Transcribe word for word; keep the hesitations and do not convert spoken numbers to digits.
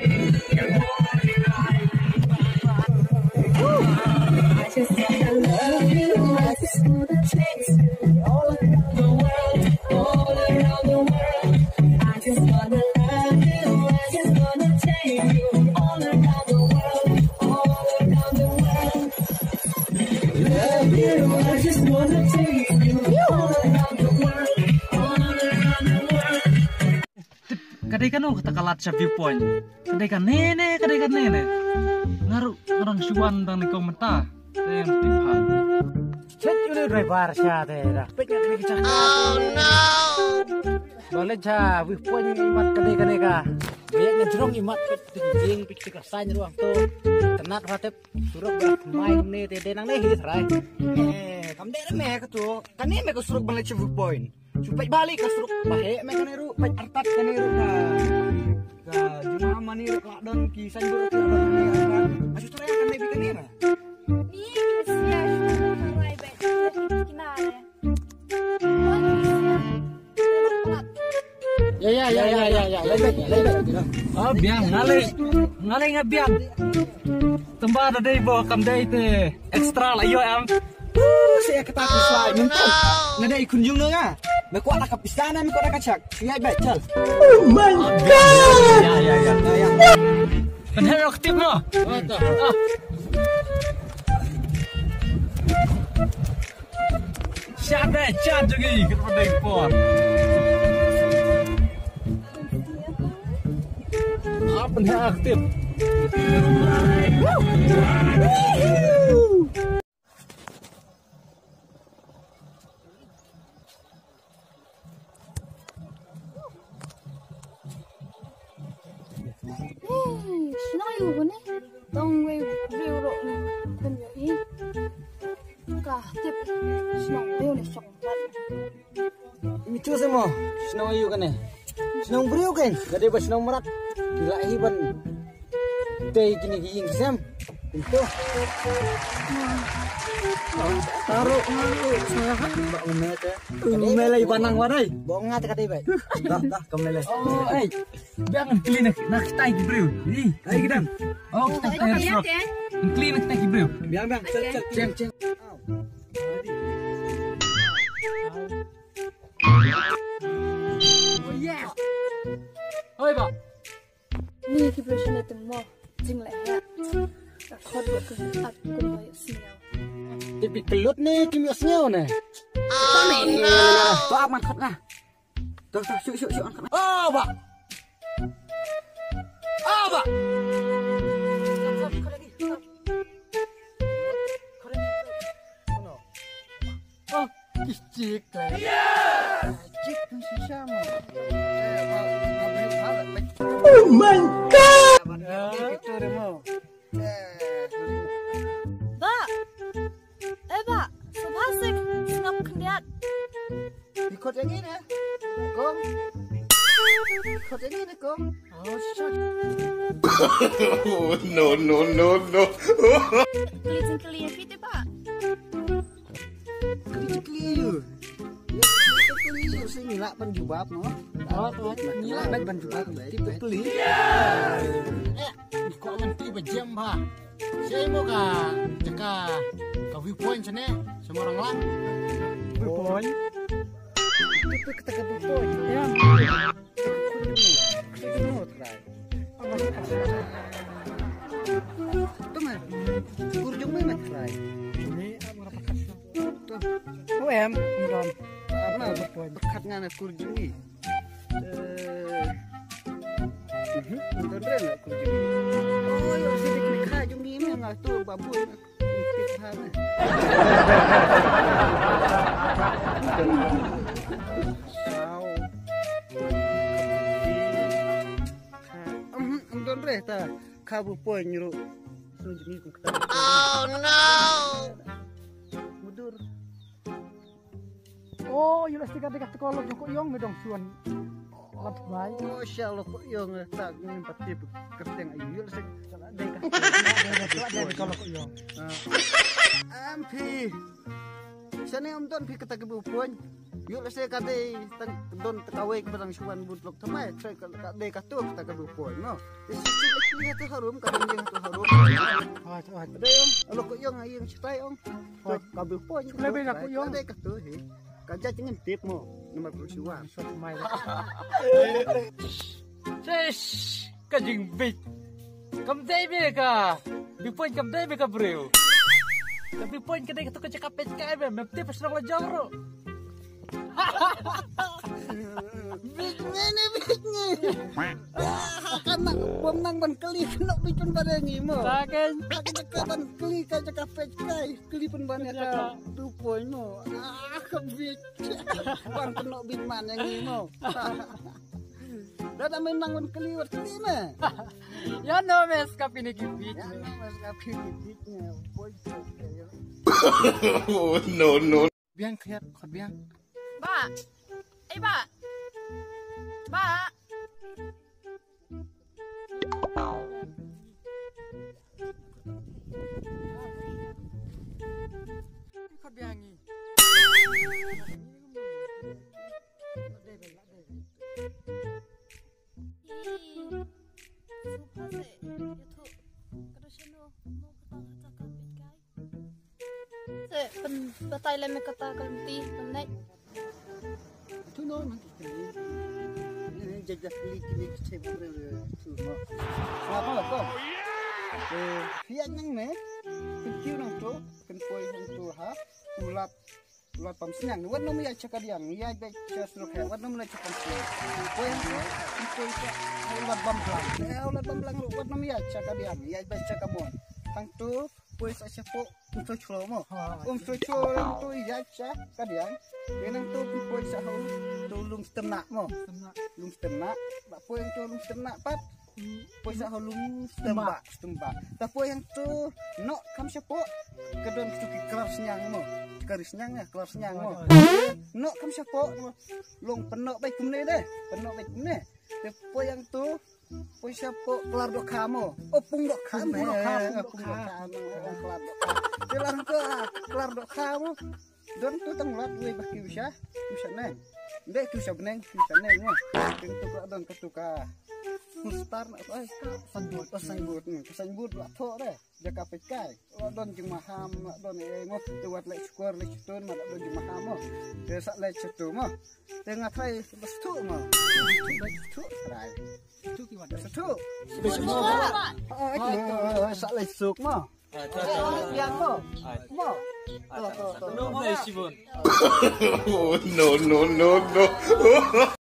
I just wanna love you. I just wanna taste you. All around the world, all around the world. I just wanna love you. I just wanna taste you. All around the world, all around the world. Love you. I just wanna taste you. All around the world, all around the world. Tip, ka dei kano kata ka lad sha viewpoint? Ka dei kane ne, ka dei kane ne? Nga ruh nga dang shu wan tang ne kong mynta. Te ngan tip ha. Chet ïa u driver sha te da. Peit nga kane ka jaka. Ba leit sha viewpoint imat ka dei kane ka. Ba ïa nga jrong imat peit ka jing peit ka sign ruh hangto. Tynat ha tep surok ba mai kumne te dei nangne hi trai. Eh, kam dei re me kato. Kane me ka surok ba leit sha viewpoint. Shu peit bali ka surok ba heh me kane ruh, peit artat kane ruh ka. Ka jingma mane ruh ka don ki signboard ruh ka don kane artat. Ashu tara kane bi kane ruh. Ni ki sia shu ka rai be ki kinare. Wan ki sia. Ya, ya, ya, ya, ya, ya. Leit beit, leit beit. Oh, biang ngalei. Ngalei nga biang. Tymba da dei bo kam dei te extra la ïoh em. Uh, sa ïa kata ki slide mynta. Nga dei khun jong nga. Me kwah da ka pisa ne me kwah da ka cheque. Ïa beit chal. Oh my God. Ya, ya, ya. Ya, ya. Pynheh ïa u ktip mo. What the? Ah. Shut that chat jong ngi kat pat dei por. Ah, pynheh ïa u ktip. Shnong ïa u kane. Tang wei briew ruh ne. Kan ïohi. Ka tip. Shnong briew ne shong. Mi tu se mo. Shnong ïa u kane. Shnong briew kan. Ka dei ba shnong mrad. Ki la hi ban. Tei kine ki ïing ki sem. Pintu. Taruh ngaruh. Ba ngam te. Ngam lei ba nang wadai. Ba nga te ka dei bai. Dah, dah, kam lei. Oh, ei. Biang ngan kylli na, na kitai ki briew. Ih. Ai, ki dang. Oh, kitai, kitai, kitai. Ngan kylli na kitai ki briew. Biang, biang. Cheng, cheng, cheng. Oh, yeah. Oi, ba. Ni ki briew shane te mo. Jingleh ïa. Ka khot ba ka hap kumba ïohsngew. Te phi kyllut ne kim ïohsngew ne? Oh, no. To ap man khot na. To, to, shu, shu, shu, angkat. Oh, ba. Oh, ba. Oh, kichik. Kichik tu shisha mo. Oh my God. Ba. Eh, ba, sngap sik, sngap khyndiat. Ikot yang ini, kong. Ikot yang ini, kong. Oh, shit. No, no, no, no. Kali jingkali ïa phi te, ba. Kali jingkali ïa u. Ïa, kali ïa u sing ngi lah ban jubab, no? Oh, oh, ngi lah ban jubab. Tip kali. Eh, ikot ban tip ba jem ba. Sha mo ka jaka ka viewpoint shane, sha Maranglang. Viewpoint? Itu kata ka viewpoint. Ya. Kata ka viewpoint, try. Tu mah. Kur jong me mah try. Ini apa kata? Tu. Oh, em, em don. Apa viewpoint? Berkat ngana kur jong me. Eh. Mhm. Don re na kur jong ngi. Oh, ïa u sidi ka jong ngi me nga tu babu. Tip ha me. Au. Mhm, em don re ta. Ka bu poi nyiru. Sun jong ngi kum kata. Oh no. Mudur. Oh, ïa la sticker dei ka kolok jong ko ïong me dong suan. Lat bai. Oh, sha lo ko ïong, eh, tak ni pati kyrteng ayu ïa la sticker dei ka. Dei ka kolok ko ïong. Ah. Am phi. Shane um don phi kata ka bu poi. Ïoh lehse ka dei tang don ta kawei kaba dang shu wan bud lok thymmai, trai ka, ka dei kato kata ka view point mo. Te shu shu leh kli hato harum, ka dang ïeng hato harum. Hooid, hooid. Ka dei ong, alo ko ïong ïeng shatai ong. Hooid. Ka view point. Ka dei kato hi. Ka judge ngin tip mo. Namar ka shu wan. Shu thymmai. Shish. Ka jingbit. Kam dei beit ka. View point kam dei beit ka briew. Ka view point ka dei kato ka jaka peit kai beit. Mem tip shnong la jong ruh. Beit mene beit ngi. Ah, kan nang bom nang ban kli kano beit pynban ngi mo. Ta kan. Ka jaka ban kli ka jaka peit kai. Kli pynban ïa ka view point mo. Ah, ka beit. Ban kano beit man ïa ngi mo. Da da men nang wan kli wat kli me. Ya no mes ka pini ki bit. Ya no mes ka pini ki bit ne. Boy. Oh, no, no. Biang khiat khot biang. Ba. Eh ba. Ba. Khot biang ngi. Te pyn batai lem kata ka lynti pynleit. Tu no man tu. Jaja klik klik cek tu no. Apa kau? Eh, phi ïa nang ne. Pynkiw nang tu, pynpoi nang tu ha. Ulat Ulat Bamsniang, wat nym ïaid sha kadiang, ïaid beit sha Srukhe, wat nym ïaid sha Bamsniang. Poi hangto, poi sha Ulat Bamblang. Eh, Ulat Bamblang ruh, wat nym ïaid sha kadiang, ïaid beit sha kamon. Hangto, poi sha shapoh Umsochlo mo. Umsochlo hangto ïaid sha kadiang. Ïa nangto poi sha hangto Lum Stemna mo. Lum Stemna. Ba poi hangto Lum Stemna pat. Poi sha ha Lum Stembah, Stembah. Ta poi hangto, noh kham shapoh. Ka don kitu ki klar sniang mo. Klar sniang ya, klar sniang mo. Noh kham shapoh mo. Long pynnoh beit kumne de. Pynnoh beit kumne. Te poi hangto, poi shapoh klar dohkha mo. Oh, pung dohkha mo. Pung dohkha, pung dohkha mo. Klar dohkha. Te lang ko, ah, klar dohkha mo. Don tu tang Ulat wei ba kiew sha, kiew sha neng. Nde kiew sha bneng, kiew sha neng mo. Teng tu ka don katu ka poster na ai. Signboard. Oh, signboard ni. Signboard la thoh de. Jaka peit kai. La don jingmaham, la don ei mo. Te wat leit shukor leit shutun ma la don jingmaham mo. Te sa leit shutu mo. Te nga trai bas tu mo. Bas tu trai. Tu ki wan. Bas tu. Bas tu. Ai, sa leit suk mo. Yang mo. Mo. To, to, to. No, no, no, no, no.